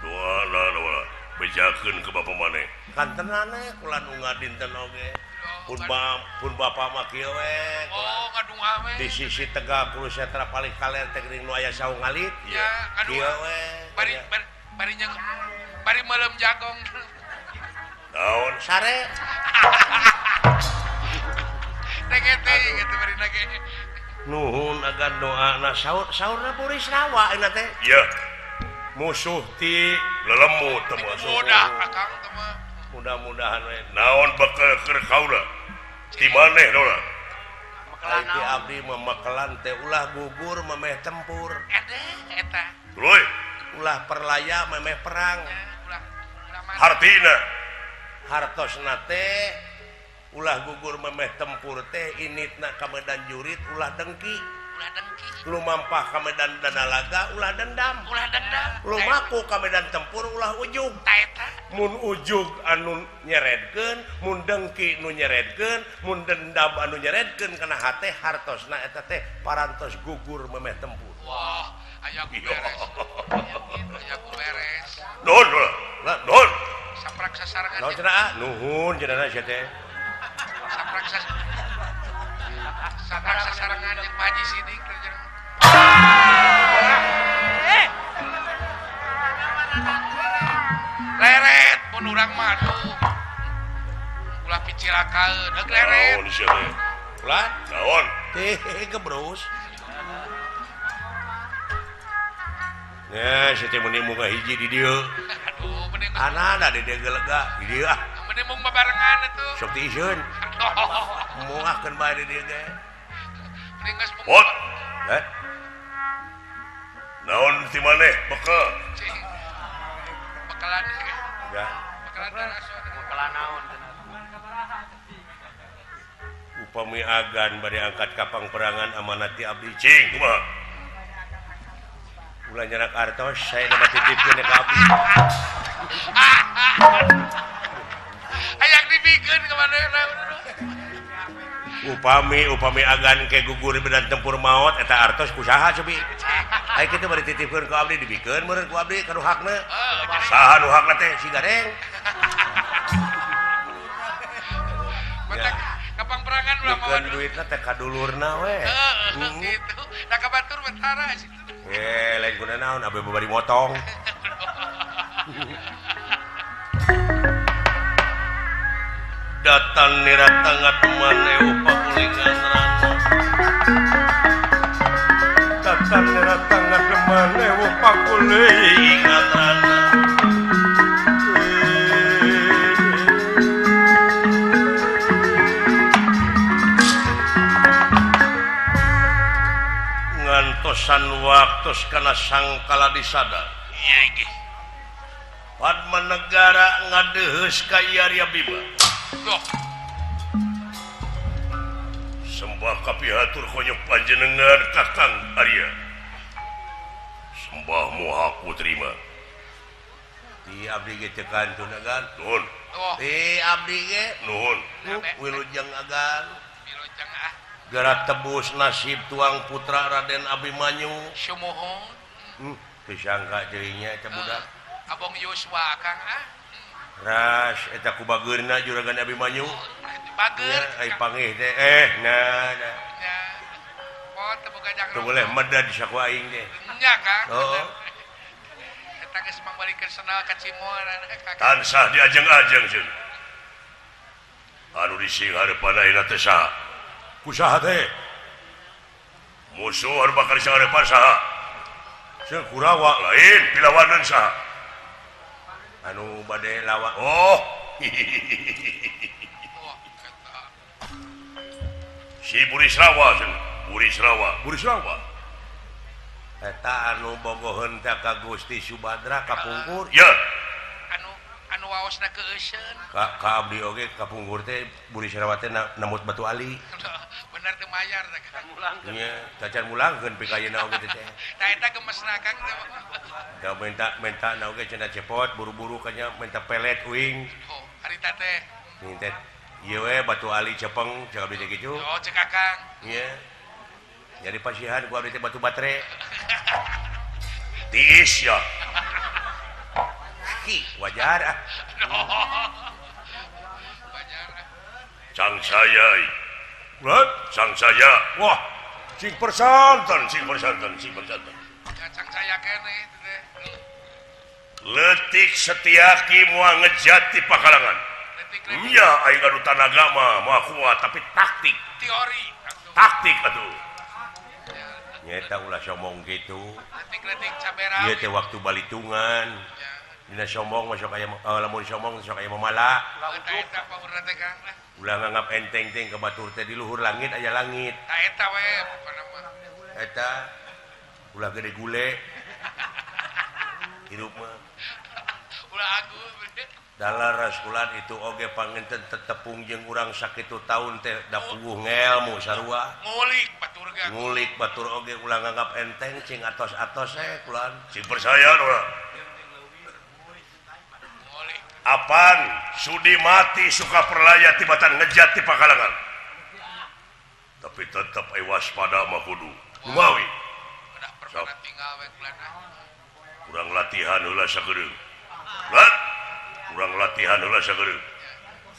Doana doa bejakeun ke bapa maneh. Kantenane kula nu ngadinten oge. Pun bapa mah kieu we. Oh, ngadunga we. Di sisi tegak Kurusetra paling kaler teh geuning nu aya saung alit. Ya, kieu we. Bari bari bari meuleum jagong. Naon sare? Teh gitu bari lagi. Nuhun agan doana saur saurna Burisrawa euna teh. Iya. Musuh ti lelembut teh musuh. Mudah akang teh mah. Mudah-mudahan we. Naon bekal keur kaula? Ti maneh dola? Ai ti abdi mah makelan teh ulah gugur memeh tempur. Edeh eta. Tuluy. Ulah perlaya memeh perang. Ulah hartina hartosna teh ulah gugur memeh tempur teh initna ka medan jurit ulah dengki lumampah ka medan danalaga ulah dendam lumaku ka medan tempur ulah ujug mun ujug anu nyeredkeun mun dengki nu nyeredkeun mun dendam anu nyeredkeun kana hate hartosna eta teh parantos gugur memeh tempur. Wah, aya ku beres. Aya ku beres. Nuhun, nuhun. Saprak sasarengan. Naon cenah? Nuhun cenah sia teh. Saprak sasarengan jeung Pak Haji Sidik teh jeung. Leret mun urang mah aduh. Ulah picilakaeun, heug leret. Naon sia teh? Ulah? Naon? Teh gebrus. Ya, sia teh mun munga hiji di dieu. Aduh, mending anana di dieu gelega di dieu ah. Mending mung babarengan atuh. Sok tiiseun. Mungahkeun bae di dieu ge. Mending geus mung. Pot. Heh. Naon ti maneh bekal? Bekalan. Ya. Bekalan daraso. Bekalan naon? Upami agan bade angkat kapang perangan amanat ti abdi cing kumaha? Ulah nyarak artos saya nama titipkeun ka abdi. Hayang dibikeun ka manehna. Upami agan ke gugur di medan tempur maot eta artos ku saha cobi? Ai kitu bari titipkeun ku abdi dibikeun meureun ku abdi ka nu hakna. Saha nu hakna teh? Si Gareng. Kapang perangan ulah mawa duitna teh ka dulurna we. Heeh, kitu. Da ka batur betara situ. Lain guna naon abe bari motong. Datang niratangat maneu pakulingan rana. Datang niratangat maneu pakulingan rana. Ngantosan waktos kana sangkala disada. Iya nggih. Padma Negara ngadeheus ka Arya Bima. Duh. Sembah kapihatur konyok panjenengan Kakang Arya. Sembah moha ku terima. Di abdi ge teu kantun agan. Nuhun. Di abdi ge nuhun. Wilujeng agan. Wilujeng ah. Gara tebus nasib tuang putra Raden Abimanyu. Sumuhun. Teu sangka jeunya eta budak. Abong Yosua akang ah. Ras eta ku bageurna juragan Abimanyu. Bager. Ai pangih teh nah nah. Nya. Pot teu boga jangro. Teu boleh medad saku aing teh. Nya Kang. Heeh. Eta geus mangbalikeun senal ka Cimor. Tansah diajeng-ajeng ceun. Anu dising hareupan ayeuna teh saha? Ku saha teh? Musuh anu bakal dising hareupan saha? Ceuk Kurawa lain pilawanan saha? Anu bade lawan. Oh. Si Burisrawa ceun. Burisrawa, Burisrawa. Eta anu bogoheun teh ka Gusti Subadra kapungkur. Ya. Anu waosna keueuseun. Ka abdi oge kapungkur teh Burisrawa teh namut batu ali. Bener teu mayar teh Kang. Mulangkeun. Nya, cacan mulangkeun pikayeuna oge teh. Tah eta gemesna Kang teh. Da minta na oge cenah cepot buru-buru kanya minta pelet uing. Oh, harita teh. Minta ieu we batu ali cepeng cek abdi teh kitu. Oh, cek Akang. Nya. Jadi pasihan ku abdi teh batu batere. Tiis ya. Ki wajar ah. Wajar. Cang saya. What? Cang saya. Wah, sing persanten, sing persanten, sing persanten. Ya cang saya keneh itu teh. Letik Setiaki moal ngejat ti pakalangan. Nya aing anu tanaga mah moal kuat tapi taktik. Teori. Taktik atuh. Nyeta ulah sombong gitu. Letik-letik cabera. Ieu teh waktu balitungan. Dina sombong masuk aya lamun sombong sok aya mamala. Eta eta paurna teh Kang. Ulah nganggap enteng teh ka batur teh di luhur langit aya langit. Ta eta we pokona mah. Eta ulah gede gule. Hirup mah. Ulah agung. Dalar raskulan itu oge pangenten tetepung jeung urang sakitu taun teh da puguh ngelmu sarua. Ngulik batur ge. Ngulik batur oge ulah nganggap enteng cing atos-atos eh kulan. Sing percaya ulah. Apan sudi mati suka perlaya tibatan ngejat ti pakalangan. Tapi tetep ai waspada mah kudu. Kumawi. Kedah tinggal we kulan. Kurang latihan heula sakedeung. Lat. Kurang latihan heula sakedeung.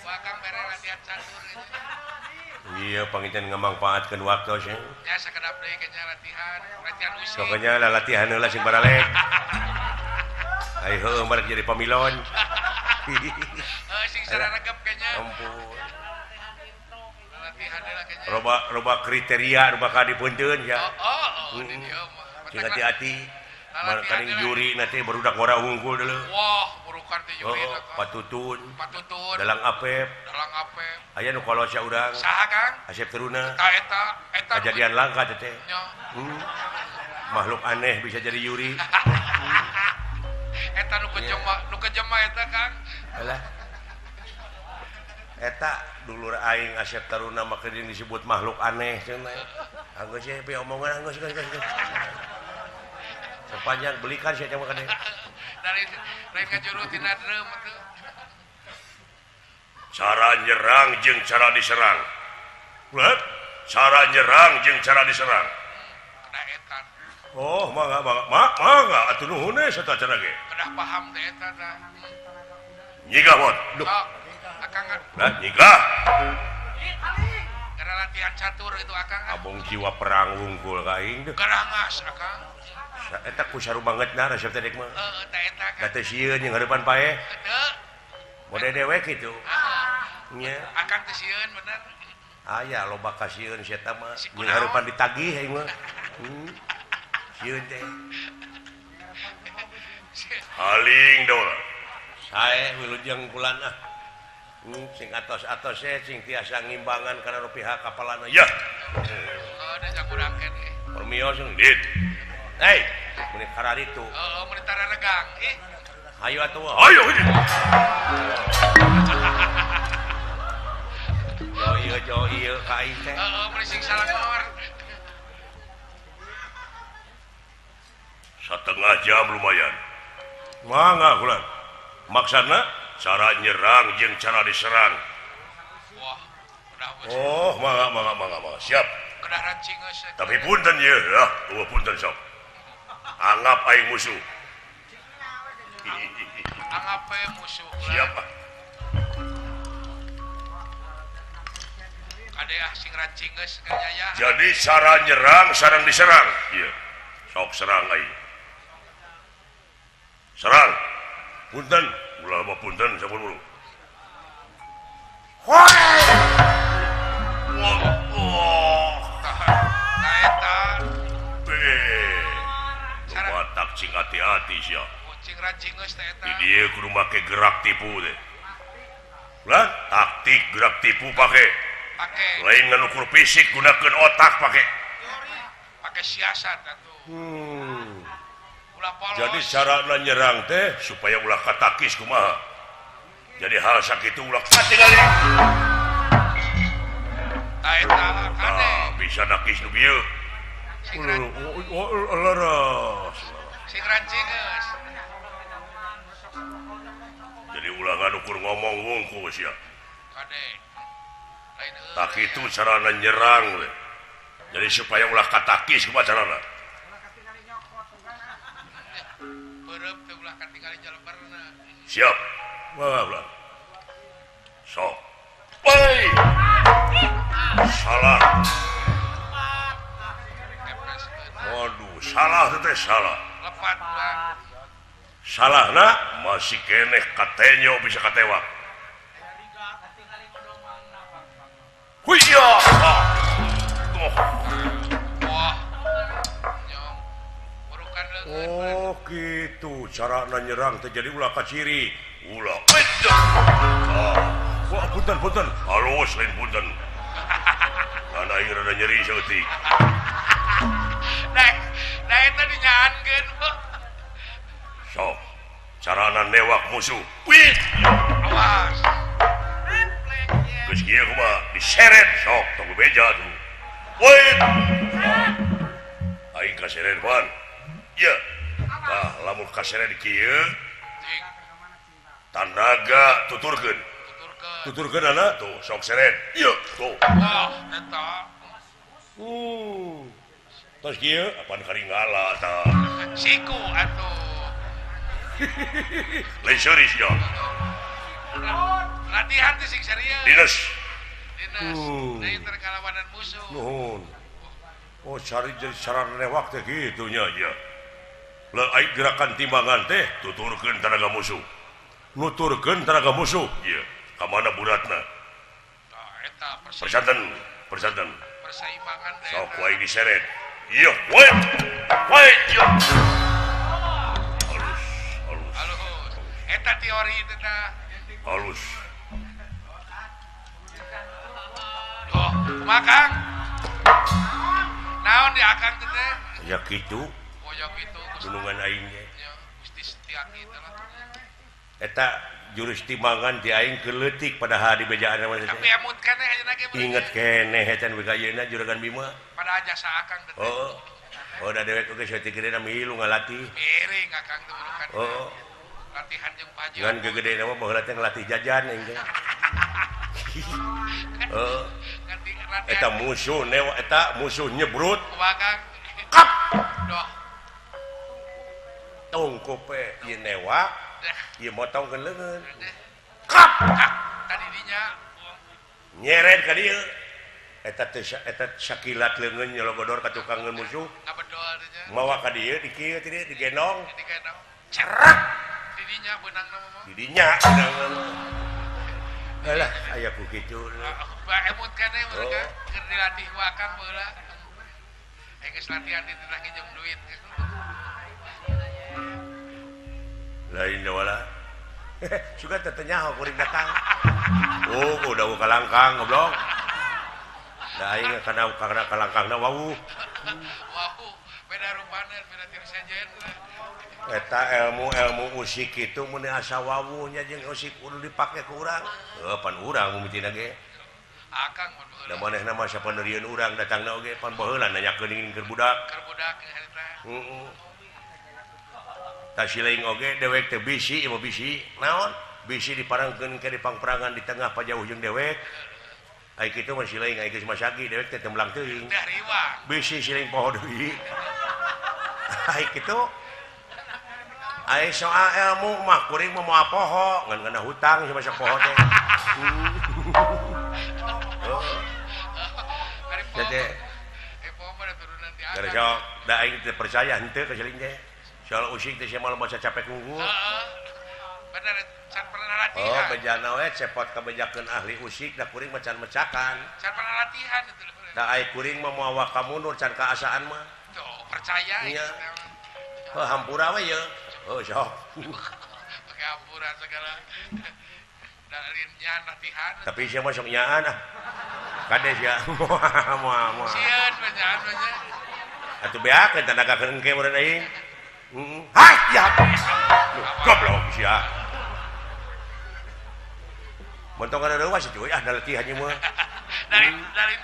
Wah Kang bere latihan catur gitu. Iya panginten ngamangpaatkeun waktu sih. Ya sakedap deui kayaknya latihan, latihan usik. Pokoknya lah latihan heula sing baralek. Ayo heueuh barek jadi pamilon. Sing sararegep kayaknya. Ampun. Latihan heula kayaknya. Loba loba kriteria nu bakal dipunteun ya. Oh, oh, di dieu mah. Sing hati-hati. Kaning juri nanti barudak ngora unggul dulu. Wah, burukan teh juri. Oh, patutun. Patutun. Dalang Apep. Dalang Apep. Aya nu kolot sia urang. Saha Kang? Asep Teruna. Eta eta eta. Kejadian langka teh. Makhluk aneh bisa jadi juri. Eta nu kejema, nu kejema eta Kang. Alah. Eta dulur aing Asep Taruna mah keun disebut makhluk aneh cenah. Anggeus ye pi omongan anggeus geus geus. Sepanjang belikan sia teh mah kade. Dari lain ngajuru tina drum atuh. Cara nyerang jeung cara diserang. What? Cara nyerang jeung cara diserang. Kedah eta. Oh, mangga mangga mangga atuh nuhun we sata cara ge. Kedah paham teh eta tah. Nyigah mot. Duh. Akang. Lah nyigah. Gara latihan catur itu akang. Abong jiwa perang wungkul ka aing teh. Garangas akang. Eta ku saru banget na resep teh mah. Heeh, teh eta kan. Da teu sieun jeung hareupan paeh. Henteu. Mode dewek kitu. Nya. Akang teh sieun bener. Aya loba kasieun sia eta mah. Jeung hareupan ditagih aing mah. Sieun teh. Haling dola. Sae wilujeng bulan ah. Sing atos-atos e sing tiasa ngimbangan kana nu pihak kapalana. Ya. Heuh, da jakurang keneh. Permios dit. Hei, meni kararitu. Heeh, meni tararegang. Ih. Hayu atuh. Hayu hiji. Jauh ieu, jauh ieu ka aing teh. Heeh, meni sing salangor. Satengah jam lumayan. Mangga kula. Maksana cara nyerang jeung cara diserang. Wah, udah Oh, mangga mangga mangga mangga. Siap. Kedah rancing geus. Tapi punten ieu, ya, eueuh punten sok. Anggap aing musuh. Anggap we musuh. Siap. Kade ah sing rancing geus ya. Jadi cara nyerang sareng diserang. Ieu. Sok serang aing. Serang. Punten, ulah mah punten sampun buru. Wah. Wah. Tah eta. Batak cing hati-hati sia. Cing rancing geus teh eta. Di dieu kudu make gerak tipu teh. Lah, taktik gerak tipu pake. Pake. Lain ngan ukur fisik gunakeun otak pake. Pake siasat atuh. Ulah polos. Jadi carana nyerang teh supaya ulah katakis kumaha. Jadi hal sakitu ulah katingali. Tah eta kade. Bisa nakis nu bieu. Sing rancing geus. Jadi ulah ngan ukur ngomong wungkul sia. Kade. Lain Tak itu carana nyerang we. Jadi supaya ulah katakis kumaha carana. Beureum teh ulah katingali jalebarna. Siap. Wah, ulah. Sok. Woi. Salah. Waduh, salah teh salah. Lepat, Pak. Salahna masih keneh katenyo bisa katewak. Huya. Oh. Wah. Nyong. Burukan leungeun. Oh, gitu carana nyerang teh jadi ulah kaciri. Ulah. Ah. Wah, punten-punten. Halus lain punten. Karena aing rada nyeri saeutik. Nah, nah eta dinyaankeun, Bu. Sok. Carana newak musuh. Wih. Awas. Geus kieu kumaha? Diseret sok tong beja tuh. Wih. Aing kaseret pan. Ieu. Tah, lamun kaseret kieu tanaga tuturkeun. Tuturkeun ana tuh sok seret. Ieu tuh. Wah, eta. Tos kieu apan karinggala tah. Siku atuh. Lain seuris nya. Latihan teh sing serius. Dinas. Dinas. Deui terkalawanan musuh. Nuhun. Oh, cari jadi cara newak teh kitu nya ieu. Lah aing gerakan timbangan teh tuturkeun tanaga musuh. Nuturkeun tanaga musuh. Ieu. Ka mana buratna? Tah eta persanten, persanten. Persaingan teh. Sok wae diseret. Ieu, we. We, ieu. Halus, halus. Halus. Eta teori teh tah. Halus. Oh, kumaha Kang? Naon di akang teh teh? Ya kitu. Oh, ya kitu. Gunungan aing ge. Ya, Gusti setia kitu lah. Eta jurus timbangan di aing keleutik padahal di bejaan mah. Tapi emut keneh ayeuna ge. Inget keneh eta we ka ayeuna juragan Bima. Pada jasa akang teh. Heeh. Oh, da dewek oge saeutik gedena milu ngalatih. Miring akang teh burukan. Heeh. Latihan jeung Pak Haji. Ngan gegedena mah baheula teh ngalatih jajan aing teh. Heeh. Eta musuh newa eta musuh nyebrut. Kumaha Kang? Kap. Doh. Tungkup we ieu newa. Ieu motongkeun leungeun. Kap. Tadi dinya nyeret ka dieu. Eta teh eta sakilat leungeun nyologodor ka tukangeun musuh. Ngabedol teh nya. Mawa ka dieu di kieu teh digendong. Digendong. Cerak. Di dinya beunangna mah. Di dinya beunangna mah. Alah, aya ku kitu. Ba emut keneh mereka keur dilatih ku akang baheula. Geus latihan teh teh nginjem duit. Lain da wala. Suka teh teu nyaho kuring datang. Oh, udah kalangkang goblok. Da aing kana kalangkangna wawuh. Wawuh, beda rupana, beda tir sejen. Eta ilmu-ilmu usik itu mun asa wawuhnya jeung usik kudu dipake ku urang. Heuh, pan urang mimitina ge. Akang mun baheula. Da manehna mah sapaneurieun urang datangna oge pan baheula nanyakeun keur budak. Keur budak harita. Heeh. Tasiling oge dewek teh bisi ieu mah bisi. Naon? Bisi diparangkeun ke di pangperangan di tengah pajauh jeung dewek. Ai kitu mah siling ai geus masagi dewek teh tembelang teuing. Bisi siling poho deui. Ai kitu ai soal ilmu mah kuring mah moal poho ngan kana hutang si masa poho teh. Teh. Gara sok da aing teh percaya henteu ka siling teh. Soal usik teh sia mah maca capek unggul. Heeh. Bener can pernah latihan. Oh, bejana we cepot kabejakeun ahli usik da kuring mah can mecakan. Can pernah latihan itu. Da ai kuring mah moal waka mundur can kaasaan mah. Tuh, percaya ieu. Heuh, hampura we ye. Oh, sok. Pakai hampura segala. Dalin nyaan latihan. Tapi sia mah sok nyaan ah. Kade sia. Moal moal. Sieun we nyaan we nya. Atuh beakeun tanaga engke meureun aing. Heeh. Hai, ya. Goblok sia. Montong ada reuas cuy, ah da latihan ieu mah. Dari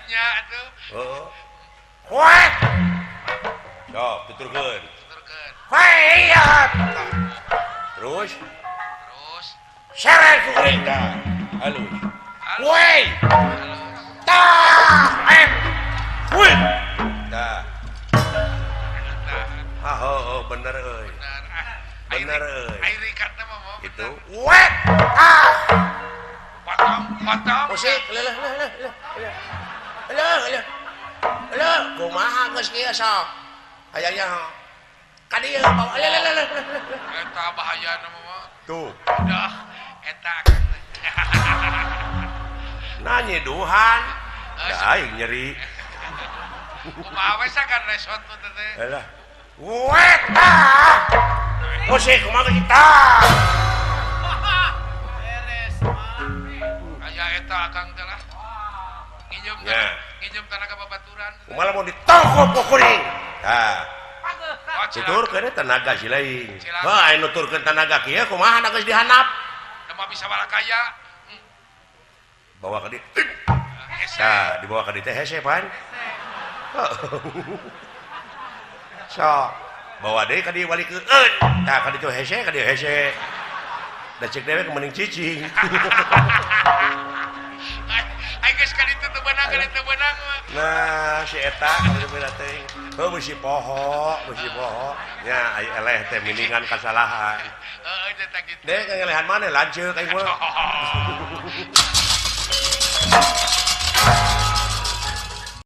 nya atuh. Heeh. Koe. Sok, tuturkeun. Tuturkeun. Koe ya. Terus. Terus. Seret ku kuring tah. Halus. Koe. Tah, eh. Wih. Heuh bener euy. Bener euy. Ai rikatna mah mau. Itu wet ah. Potong, potong. Musik leuh leuh leuh leuh. Leuh leuh. Leuh kumaha geus kieu sok. Aya nya. Ka dieu bawa leuh leuh leuh. Eta bahayana mah. Tuh. Udah eta. Nanya duhan. Da aing nyeri. Kumaha we sakan resot nu teh. Alah. Wet ah. Musik kumaha kita. Beres mah. Aya eta akang teh lah. Nginjem nginjem tanah ka babaturan. Kumaha lamun ditongkop ku kuring. Tah. Tuturkeun tenaga si lain. Heuh aya nuturkeun tenaga kieu kumaha geus dihandap. Da mah bisa balakaya. Bawa ka dieu. Tah, dibawa ka dieu teh hese pan. Sok, bawa deui ka dieu balikeun. Tah ka ditu hese, ka dieu hese. Da cek dewek mending cicing. Ai geus ka ditu teu beunang, ka ditu beunang. Nah, si eta ka ditu beunang teh. Heuh bisi poho, bisi poho. Nya ai eleh teh miningan kasalahan. Heeh, eta kitu. Deh ngelehan maneh lanceuk aing mah.